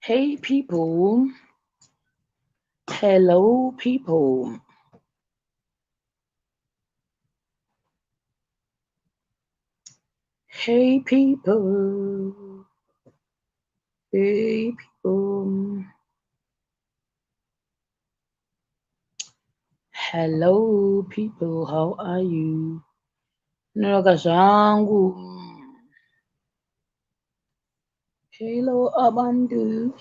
Hey people. Hello people. Hey people. Hey people. Hello people, how are you? Nonoka zvangu. Hello abantu.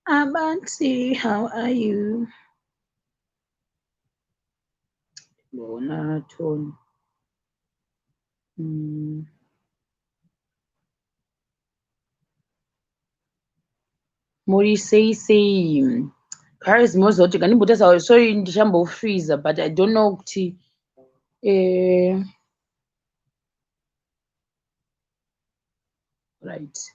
Abantu, how are you? Bona tone. Muri sei sei? Guys, moziva kuti kandimbotaura, sorry, ndichambofreeza, but I don't know kuti right.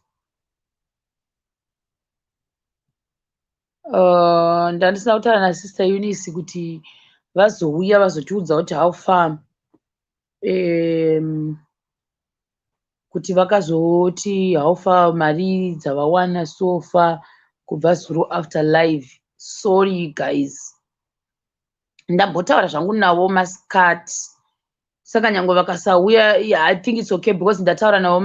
Ndandisina kutaura nasister Eunice kuti vazouya vazotiudza kuti how far, kuti vakazoti how far mari dzavawana so far kubva zuro after live. Sorry guys, ndambotaura zvangu navo masikati, saka nyange vakasauya, I think it's okay because ndataura navo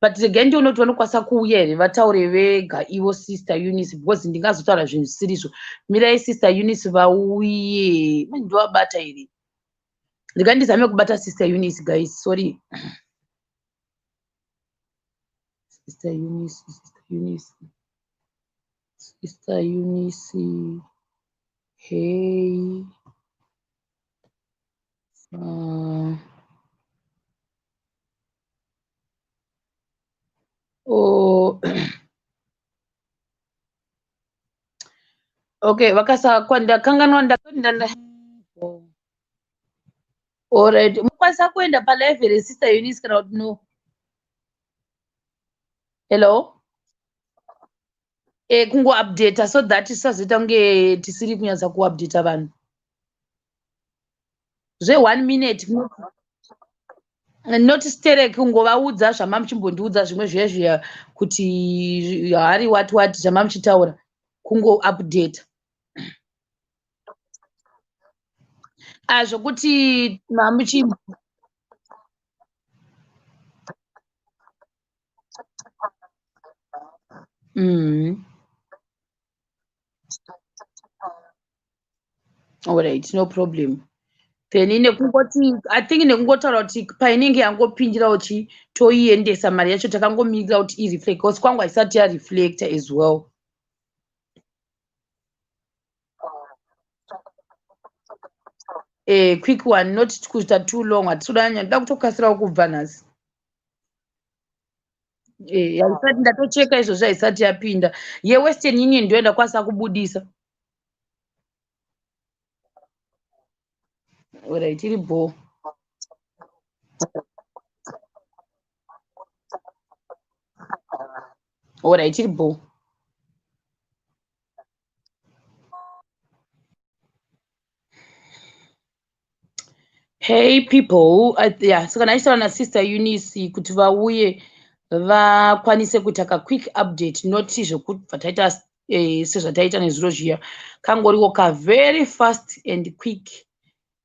but regai ndione kuti vanokwanisa kuuya here, vataure vega ivo Sister Eunice, because ndingazotaura zvinhu zvisirizvo. Mirai Sister Eunice vauye. Ndovabata here? Regai ndizame kubata Sister Eunice, guys, sorry. Sister Eunice, Sister Eunice, Sister Eunice, hey. Oh. Okay, vakasakwa, ndakanganwa ndanda. Alright, mukwanisa kuenda palive here, Sister Eunice, kana kuti no? Hello? Kungoupdata so that tisazoita kunge tisiri kunyatsa kuupdata vanhu zve1 minute, not sterek, kungovaudza zvamamuchimbondiudza zvimwe zviya zviya kuti hari what what zvamamuchitaura, kungoupdata zvokuti mamuchi Alright, no problem. Then nekungoti, I think nekungotaura kuti painenge yangopindirawo chi, toiendesa mari yacho, takangomirira kuti ireflect, because kwangu haisati yareflecta as well. Quick one, not kuita too long, hatisi kuda ndoda kutokasirawo kubva nhasi. Haisati, ndatocheka izvozvo, haisati yapinda. YeWestern Union ndoenda kwasa kubudisa. Alright, iri bho. Alright, iri bho. Hey people, yeah, saka ndachitaura nasister Eunice kuti vauye vakwanise kuita kaquick update, not zvekubva taita sezvataita nezuro zviya, kangoriwo kavery fast and quick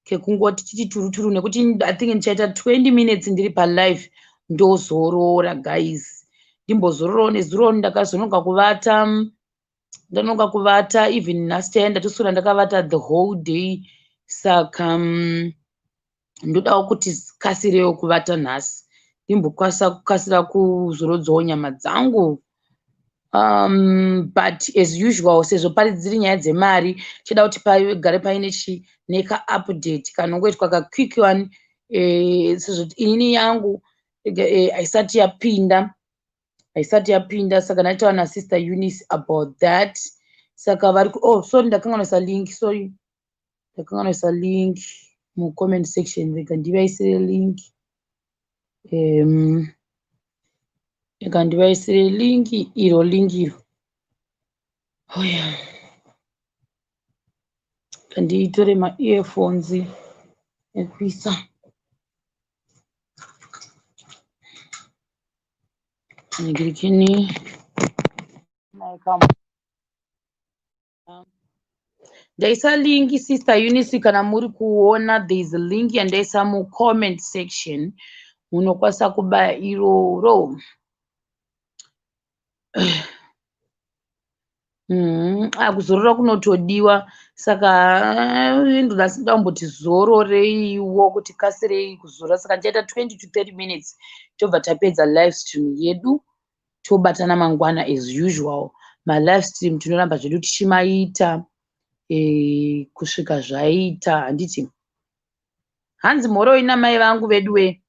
kekungoti titi turu turu, nekuti I think ndichaita 20 minutes ndiri palive, ndozorora guys, ndimbozororawo. Nezuro ndakazonoka kuvata, ndanonoka kuvata, even nhasi chaiye ndatoswera ndakavata the whole day, saka ndodawo kuti kasirewo kuvata nhasi, ndimbokwanisa kukasira kuzorodzawo nyama dzangu. But as usual, sezvo pari dziri nyaya dzemari, chida kuti pagare paine chi nekaupdate kanongoitwa kaquick one, sezvo inini yangu haisati yapinda, haisati yapinda, saka ndataura nasister Eunice about that, saka vari, oh sorry, ndakanganisa link, sorry, ndakanganisa link mucomment section. Rega ndivaisire link, rega ndivaisire link iro, link iro. Oh yeah, nditore maearphones ekuisa nigirikini. Ndaisa link, Sister Eunice, kana muri kuona, there is a link yandaisa mucomment section, munokwanisa kubaya iroro. Ah, kuzorora kunotodiwa, saka ndoda kumboti zororeiwo kuti kasirei kuzorora. Saka ndichaita 20 to 30 minutes, tobva tapedza live stream yedu, tobatana mangwana as usual. Malive stream tinoramba zvedu tichimaita kusvika zvaita, handiti? Hanzi mhoroi namai vangu vedu we.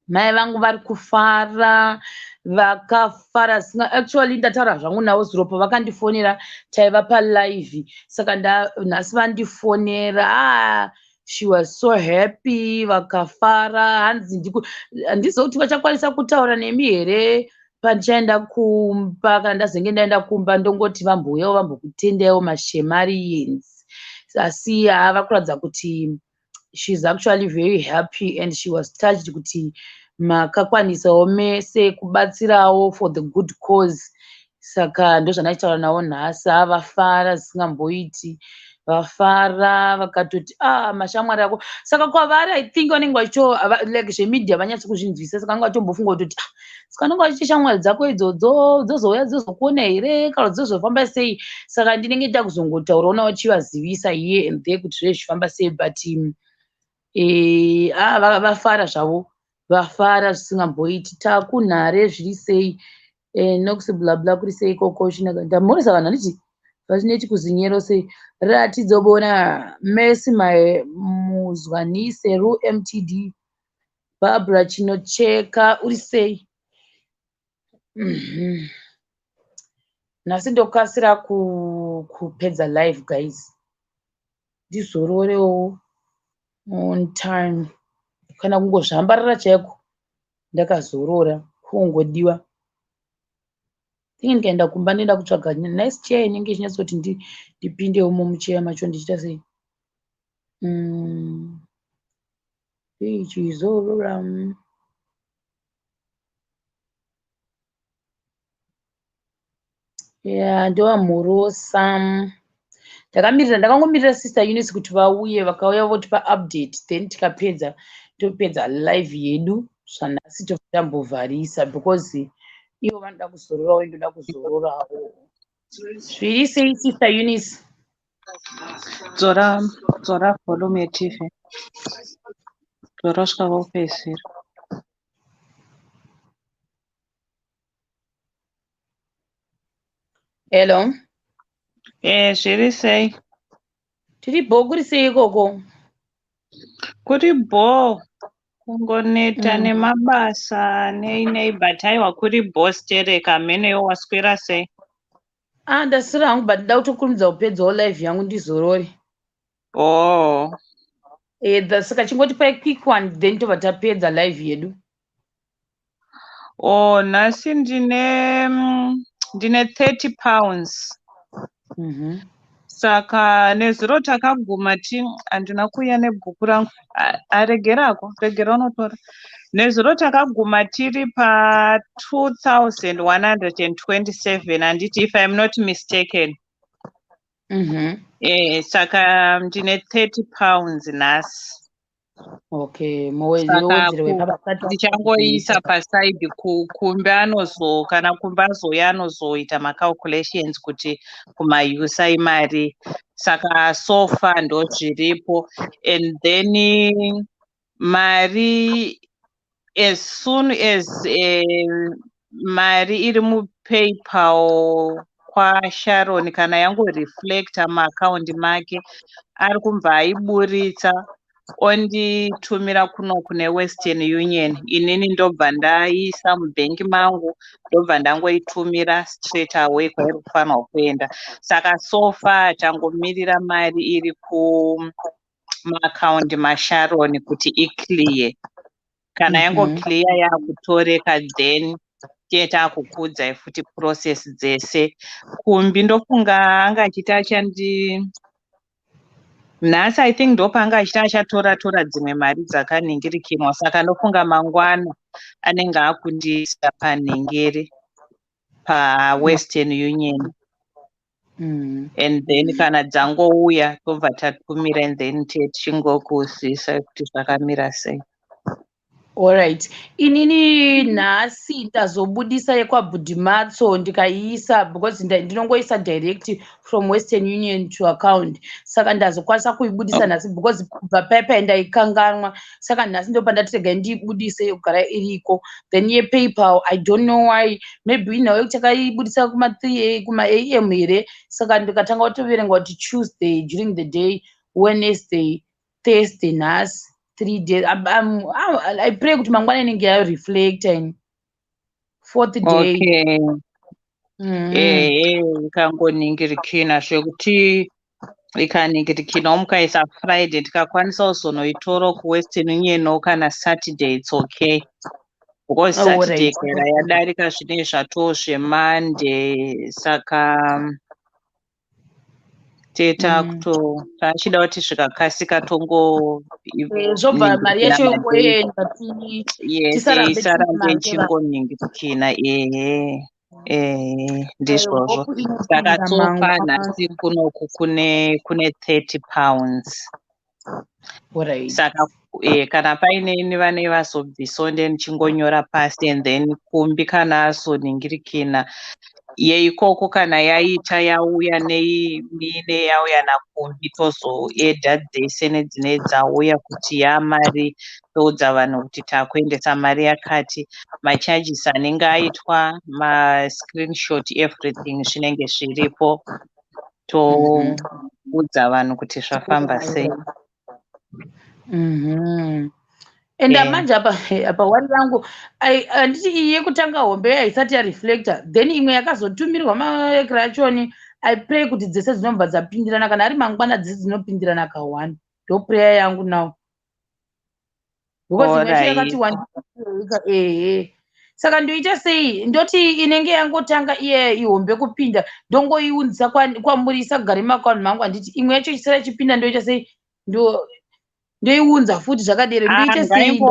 Mai vangu vari kufara, vakafara. Actually ndataura zvangu navo zuro pavakandifonera, taiva palive. Saka nhasi vandifonera, ah, she was so happy, vakafara. Hanzi handizivi kuti vachakwanisa kutaura nemi here pandichaenda kumba. Kana ndazenge ndaenda kumba, ndongoti vambouyawo vambokutendaiwo maShemarians. Asi hava kuratidza kuti she's actually very happy and she was touched kuti makakwanisawo mese kubatsirawo for the good cause. Saka ndozvandachitaura navo nhasi. Havafara zvisingamboiti, vafara, vakatoti, "Ah, mashamwari ako." Saka kwavari, I think vanenge vachito like zvemedia vanyatsi kuzvinzwisa, saka vanenge vachitombofunga kutoti, "Ah, saka vanenge vachiti shamwari dzako idzodzo dzozouya dzozokuona here, kana dzozofamba sei?" Saka ndinenge ndida kuzongotaurawo navo, chivazivisa here and there kuti zvinenge zvichifamba sei. But ah, vafara zvavo, vafara zvisingamboiti. Takunhare, zviri sei? Nox blabla, kuri sei ikoko? Chinaka, ndamhoresa vanhu, handiti? Vasineti kuzinyero sei? Ratidzo bona Mercy muzwanise ru mtd. Barbara Chinocheka, uri sei? Nhasi ndokasira kupedza live, guys, ndizororewo on time. Kana kungozvambarara chaiko ndakazorora kungodiwa. Inge ndikaenda kumba, ndoenda kutsvaga nice chair inenge ichinyatsoti ndipindewo mumucheya macho ndichiita sei. Ndichizorora. Ya, ndovamhorosa. Ndakamirira, ndakangomirira Sister Eunice kuti vauye. Vakauya votipa update, then tikapedza, topedza live yedu zvanhasi, tobva tambovharisa because ivo vanoda kuzororawo, ndoda kuzororawo. Zviri sei, Sister Eunice? Dzora, dzora volume yeTV, dzora kusvika kwekupedzisira. Hello. Zviri sei? Tiri bho, kuri sei ikoko? Kuri bho, kungoneta nemabasa nei nei, but aiwa, kuri bho stereka. Hamhenewo, waswera sei? Ah, ndaswera hangu, but nda kutokurumidza kupedzawo live yangu ndizorore. Oh. Saka chingotipai quick one, then tobva tapedza live yedu. Oh, nhasi ndine £30. Saka nezuro takaguma ti, handina kuuya nebhuku rangu. Aregerako, regera unotora. Nezuro takaguma tiri pa2127, handiti, if I'm not mistaken? Saka ndine £30 nhasi. Okay. Saka ndichangoisa paside, kumbe anozo kana kumbe azouya anozoita macalculations kuti kumayusa imari. Saka so far ndo zviripo, and then mari, as soon as mari iri muPayPal kwaSharon, kana yangoreflecta muakaundi make, ari kumbva aiburitsa onditumira kuno kune Western Union. Inini ndobva ndaisa mubhengi mangu, ndobva ndangoitumira straight away kwairi kufanirwa kuenda. Saka so far tangomirira mari iri kumaakaundi maSharon kuti iclear. Kana yangoclear, yakutoreka, then tiye taakukuudzai futi process dzese. Kumbi ndofunga anga achiti achandi nhasi, I think ndopaanga achiti achatora tora dzimwe mari dzakaningirikinwa. Saka ndofunga mangwana anenge akundiisa panhengere. paWestern Union. And then kana dzangouya, tobva tatumira, and then tichingokuzivisai kuti zvakamira sei. Alright, inini nhasi ndazobudisa yekwaBhudhimatso, ndikaiisa because ndinongoisa direct from Western Union to account, saka ndazokwanisa kuibudisa nhasi because kubva paipai ndaikanganwa. Saka nhasi ndo pandati regai ndiibudise yogara iriko. Then yePayPal, I don't know why, maybe inhau yekuti takaibudisa kuma3 kuma-am here, saka ndikatanga kutoverenga kuti Tuesday during the day, Wednesday, Thursday, nhasi 3 days. I pray kuti mangwana inenge yareflecta in fourth day. Okay. Ehe, ikangoningirikina zvekuti ikaningirikinawo, mukaisa Friday, tikakwanisa kuzonoitora kuWestern Union kana Saturday, it's okay, because Oh, Saturday kana yadarika, zvinenge zvatoo zveMonday, saka teta kuto tachida kuti zvikakasika tongo Zvobva mari yacho yongoenda. Yes. Tisarambe Isarambe tiine mari. Ichingонingirikina, ehe, ndizvozvo. Hope inopinda Saka so far mangwana. Nhasi kunoku kune £30. Saka kana paine vane vazobvisawo, nde ndichingonyora pasi, and then kumbi kana azoningirikina yeikoko, kana yaita yauya neine yauya nakumbi, tozoedha dzese nedzine dzauya kuti yamari, toudza vanhu kuti takuendesa mari yakati, macharges anenge aitwa, mascreenshot, everything zvinenge zviripo, toudza vanhu kuti zvafamba sei. Enda. Manje apa wari yangu handiti iyi yekutanga hombe haisati yareflecta, then imwe yakazotumirwa makrachoni. I pray kuti dzese dzinobva dzapindirana. Kana ari mangwana, dzese dzinopindirana ka1, ndo prayer yangu now, because imwe yacho yakati wandei. Ehe, saka ndoita sei? Ndoti inenge yangotanga iye ihombe kupinda, ndongoiunzisa kwamuri isagare muakaunti mangu, handiti? Imwe yacho isara ichipinda, ndoita sei? Ndoiunza futi zvakadero? Ah, ndoita sei?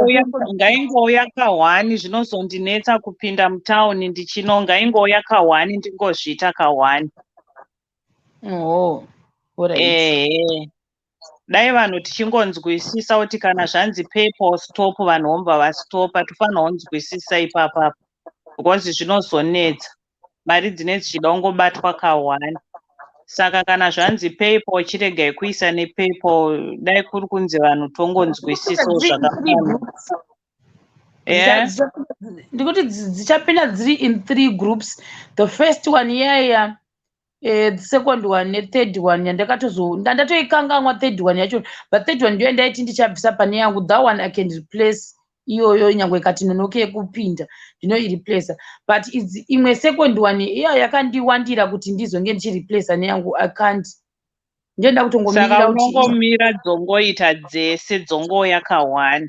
Ngaingouya ka1, zvinozondinetsa kupinda mutauni ndichino. Ngaingouya ka1, ndingozviita ka1. Oh, alright. Ehe, dai vanhu tichingonzwisisa kuti kana zvanzi PayPal stop, vanhu vobva vastopa. Tofanira kunzwisisa ipapapa because zvinozonetsa, mari dzinenge dzichida kungobatwa ka1. Saka kana zvanzi PayPal chiregai kuisa nePayPal, dai kuri kunzi vanhu tongonzwisisawo zvakafanana. Ndikuti dzichapinda dziri in three groups. The first one iyaya, the second one nethird one yandakatozo ndatoikanganwa third one yacho, but third one ndiyo yandaiti ndichabvisa pane yangu. That one I can replace iyoyo, nyangwe ikati nonokei kupinda, ndinoireplaca, but idzi imwe second one iya yakandiwandira kuti ndizonge ndichireplaca neyangu, I can't. Ndoenda Saka kutongomirira kuti unongomira dzongoita dzese dzongouya ka1.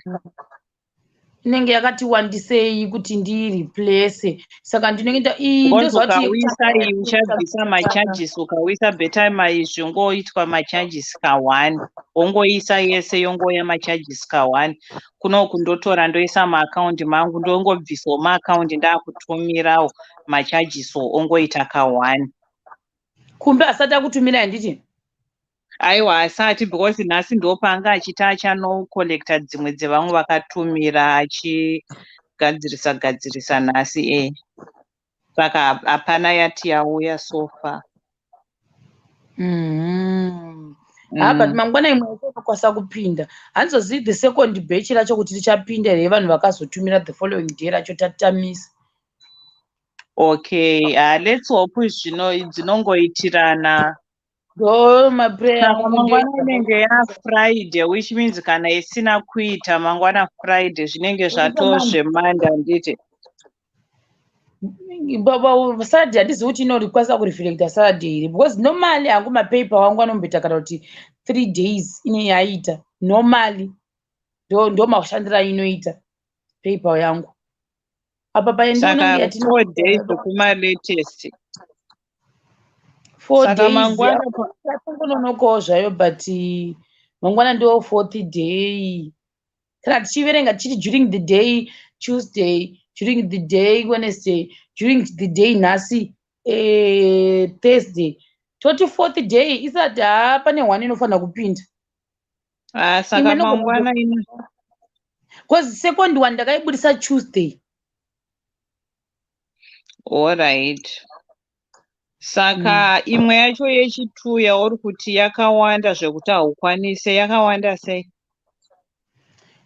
Inenge yakati wandisei kuti ndireplace, saka ndinenge iyi Because ndoziva kuti ukauisa iyi uchabvisa macharges, ukauisa betime izvi ngoitwa macharges ka1, wongoisa yese yongouya macharges ka1. Kunoku ndotora ndoisa muakaundi mangu, ndongobvisawo muakaundi, ndakutumirawo macharges ongoita ka1. Kumbe asati akutumira, handiti? Aiwa, asati, because nhasi ndopanga achiti achanocollecta dzimwe dzevamwe vakatumira, achigadzirisa gadzirisa nhasi. Saka hapana yati yauya so far. Ha, but mangwana imwe yacho inokwanisa kupinda. Handizozivi the second batch racho kuti richapinda here, vanhu vakazotumira the following day racho tatamisa. Okay, let's hope zvino dzinongoitirana. Ndo maprayer Saka angu. Mangwana inenge yaFriday, which means kana isina kuita mangwana Friday, zvinenge zvatozveMonday, handiti? Saturday handizivi kuti inorikwanisa kureflecta Saturday here, because normally hangu maPayPal wangu anomboita kana kuti 3 days ine yaita normally, ndo mashandiro ainoita PayPal yangu apa. Saka 4 days kumalatest. Four Saka days. Mangwana Yatongononokawo zvayo, but mangwana ndo fourth day kana tichiverenga tichiti during the day Tuesday, during the day Wednesday. during the day nhasi, Thursday, toti fourth day isati. Haa, pane one inofanira kupinda. Ah, saka mangwana ino. Because second one ndakaibudisa Tuesday. Alright, saka imwe yacho yechi2 yauri kuti yakawanda zvekuti haukwanise, yakawanda sei?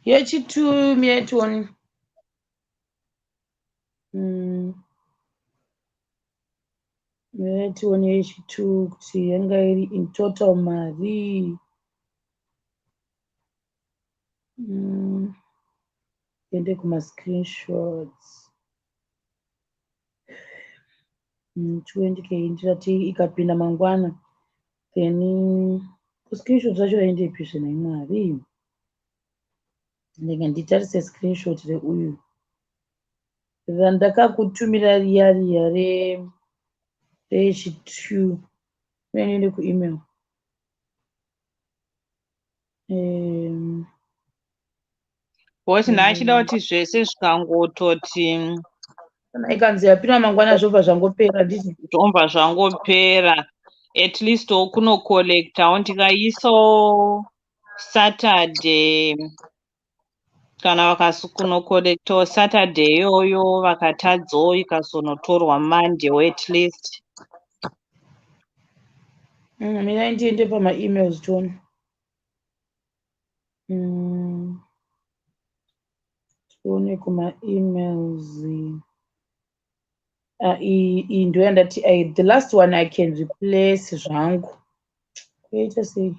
Yechi2 mietioni. Tione yechi2 kuti yanga iri in total mari. Ende kumascreenshots. 20K ndikati ikapinda mangwana, then screenshot racho raendepi zvenhai Mwari? Ndenge nditarise screenshot reuyu randakakutumira riya riya rechi2, inoende kuemail. Because ndachida kuti zvese zvikangototi Kana ikanzi yapinda mangwana, zvobva zvangopera, nditi? Zvobva zvangopera. At least kunocollectawo ndikaisawo Saturday, kana vakakunocollectawo Saturday iyoyo, vakatadzawo, ikazonotorwa Monday at least. Mirai ndiende pamaemails tione. Tione kumaemails. Iyi ndo yandati the last one I can replace zvangu, kuita sei?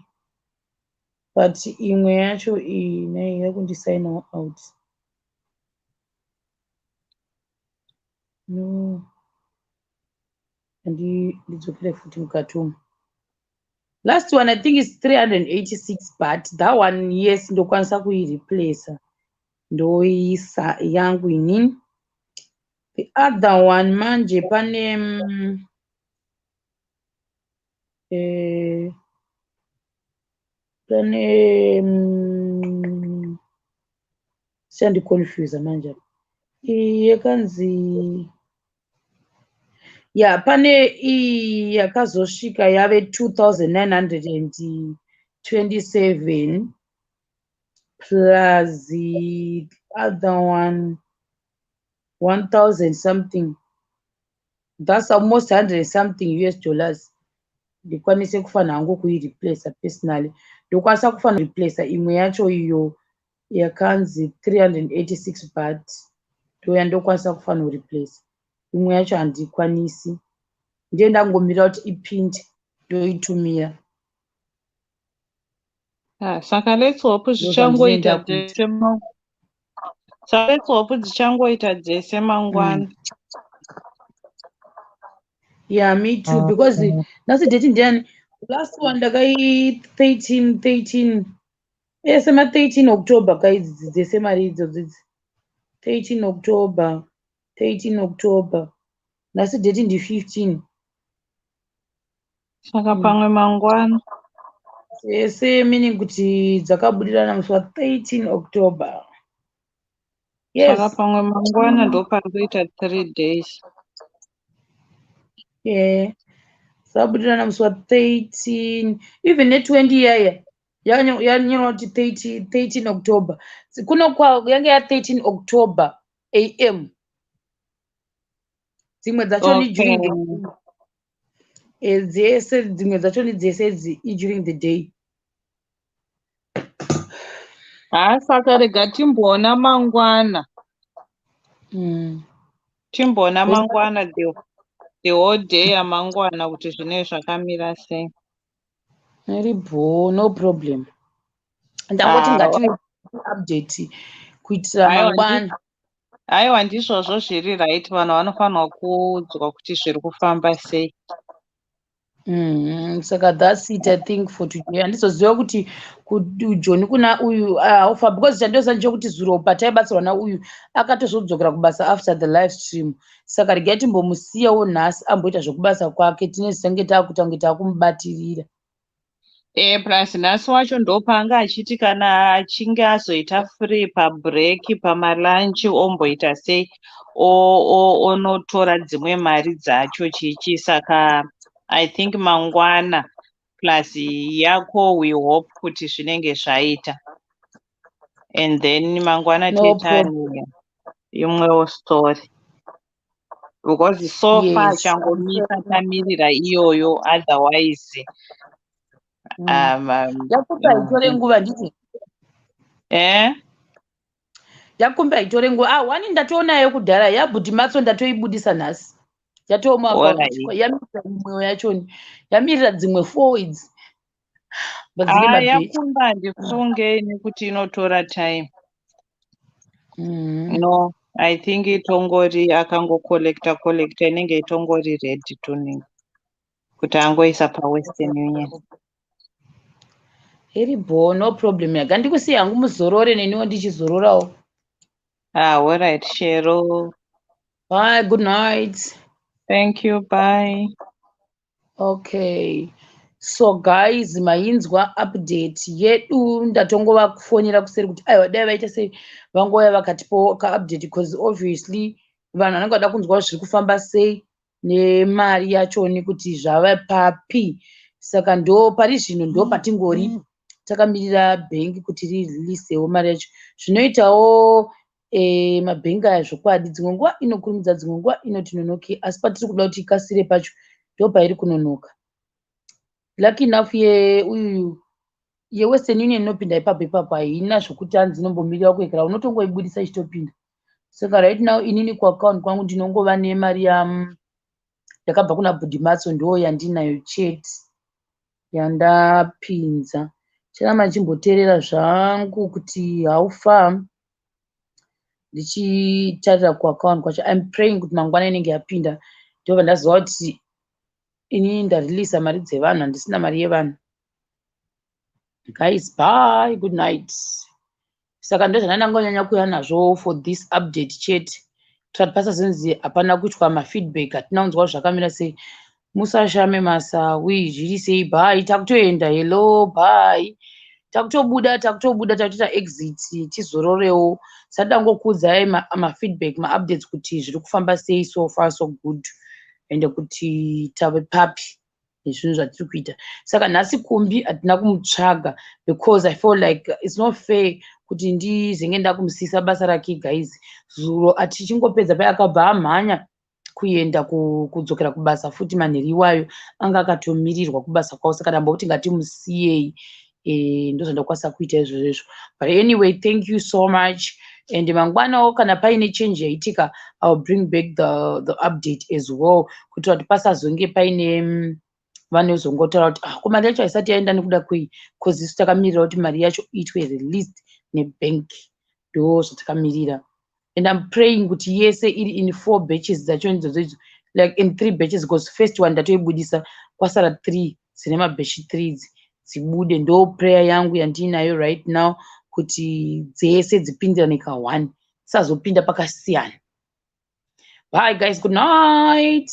But imwe yacho iyi nei yakundisainawo out? No, ndidzokere futi mukati umu. Last one I think is 386, but that one, yes, ndokwanisa kuireplaca, ndoisa yangu inini. The other one manje pane pane shandiconfusa manje apa. Iyi yakanzi ya, pane iyi yakazosvika yave 2927 plus the other one 1000 something, that's almost 100 something US dollars. Ndikwanise kufanira hangu kuireplaca personally, ndokwanisa kufanira replaca imwe yacho iyo yakanzi 386, but ndoya ndokwanisa kufanira kureplaca. Imwe yacho handikwanisi, ndiye ndangomira kuti ipinde, ndoitumira. Ah, saka let's hope zvichangoita dzese. Saka let's hope dzichangoita dzese mangwana. Yeah, me too, because nhasi date ndiani? Last one ndakai 13, 13 ese ma13 October kaidzi dzese mari idzodzo idzi, 13 October, 13 October. Nhasi date ndi15. Saka pamwe mangwana. Dzese, meaning kuti dzakabudirana musi wa13 October, yes. Saka pamwe mangwana ndo pari kuita 3 days. Yeah, dzakabudirana musi wa13, even ne20 iyaya yanyorwa kuti 30, 13 October. Kuno kwa yange ya13 October am. Dzimwe dzacho ni during the dzese, dzimwe dzacho ni dzese idzi i during the day. Haa, saka rega timboona mangwana. Timboona mangwana, the whole day yamangwana, kuti zvinenge zvakamira sei. Iri bho, no problem. Ndangoti ngati update kuitira mangwana. Aiwa, ndizvozvo zviri right. Vanhu vanofanirwa kuudzwa kuti zviri kufamba sei. Saka that's it, I think, for today. Handizoziva kuti kujoni kuna uyu haufa, because chandoziva ndechekuti zuro pataibatsirwa nauyu akatozodzokera kubasa after the live stream. Saka regai timbomusiyawo nhasi amboita zvekubasa kwake, tinezenge taakuita kunge taakumubatirira. Plus nhasi wacho ndopaanga achiti kana achinge azoita free pabreak, pamalunch, omboita sei, onotora dzimwe mari dzacho chichi. Saka I think mangwana plus yako, we hope kuti zvinenge zvaita, and then mangwana No tetani imwewo story, because so far changomisa tamirira iyoyo, otherwise Yakumba haitore nguva, nditi? Eh? Yakumba haitore nguva. Ah, wani ndatoonayo kudhara yabhuti Matso, ndatoibudisa nhasi, yatooma. Yamirira imwewo yachoni, yamirira dzimwe four idzi. But dzine Ah, mabhechi. Yakumba handifunge nekuti inotora time. No, I think itongori akangocollecta collecta, inenge itongori ready to kuti angoisa paWestern Union. Iribo, no problem. Yaga ndikusiya hangu, muzorore, neniwo ndichizororawo. Ah, alright, Shero. Bye, good night. Thank you, bye. Okay, so guys, mainzwa update yedu. Ndatongovafonera kuseri kuti aiwa, dai vaita sei, vangouya vakatipo kaupdate, because obviously vanhu vanenge vada kunzwa zviri kufamba sei nemari yachoni, kuti zvava papi. Saka ndo pari zvino ndo patingori takamirira bhengi kuti rireleasewo mari yacho. Zvinoitawo mabhengi aya zvokwadi, dzimwe nguva inokurumidza, dzimwe nguva inoti nonoke, asi patiri kuda kuti ikasire pacho ndo pairi kunonoka. Lucky enough, yeuyu yeWestern Union inopinda ipapo ipapo, haina zvokuti hanzi inombomirira kuekera, unotongoibudisa ichitopinda. Saka right now inini kuaccount kwangu ndinongova nemari yakabva kuna Bhudimatso, ndo yandinayo chete yandapinza. Charamba ndichimboteerera zvangu kuti how far, ndichitarira kuaccount kwacho. I'm praying kuti mangwana inenge yapinda, ndobva ndaziva kuti inini ndareleasa mari dzevanhu, handisina mari yevanhu. Guys, bye, good night. Saka ndozvandangonyanya kuuya nazvo for this update chete, kuitira kuti pasazonzi hapana kuitwa mafeedback, hatina kunzwa zvakamira sei. Musashame masawi, zviri sei? Bye, takutoenda. Hello, bye, takutobuda, takutobuda, takutoita exit, tizororewo. Sati dangokuudzai mafeedback, maupdates, kuti zviri kufamba sei. So far so good, ende kuti tave papi nezvinhu zvatiri kuita. Saka nhasi Kumbi hatina kumutsvaga because I feel like it's not fair kuti ndizenge ndakumusisa basa rake. Guys, zuro atichingopedza pai akabva amhanya kuenda kudzokera kubasa futi. Manheru iwayo anga akatomirirwa kubasa kwavo, saka ndamba kuti ngatimusiyei. Ndozvandakwanisa kuita izvozvo izvo. But anyway, thank you so much, and mangwanawo kana paine change yaitika, I will bring back the update as well, kuitira kuti pasazonge paine vanozongotaura kuti, "Ah, ko mari yacho haisati yaenda nekuda kwei?" Because isu takamirira kuti mari yacho iitwe released nebank, ndo zvatakamirira. And I'm praying kuti yese iri in four batches dzacho idzodzo idzo, like in three batches, because first one ndatoibudisa, kwasara three dzine mabatch three idzi dzibude. Ndo prayer yangu yandiinayo right now, kuti dzese dzipindirane ka1, dzisazopinda pakasiyana. Bye guys, good night.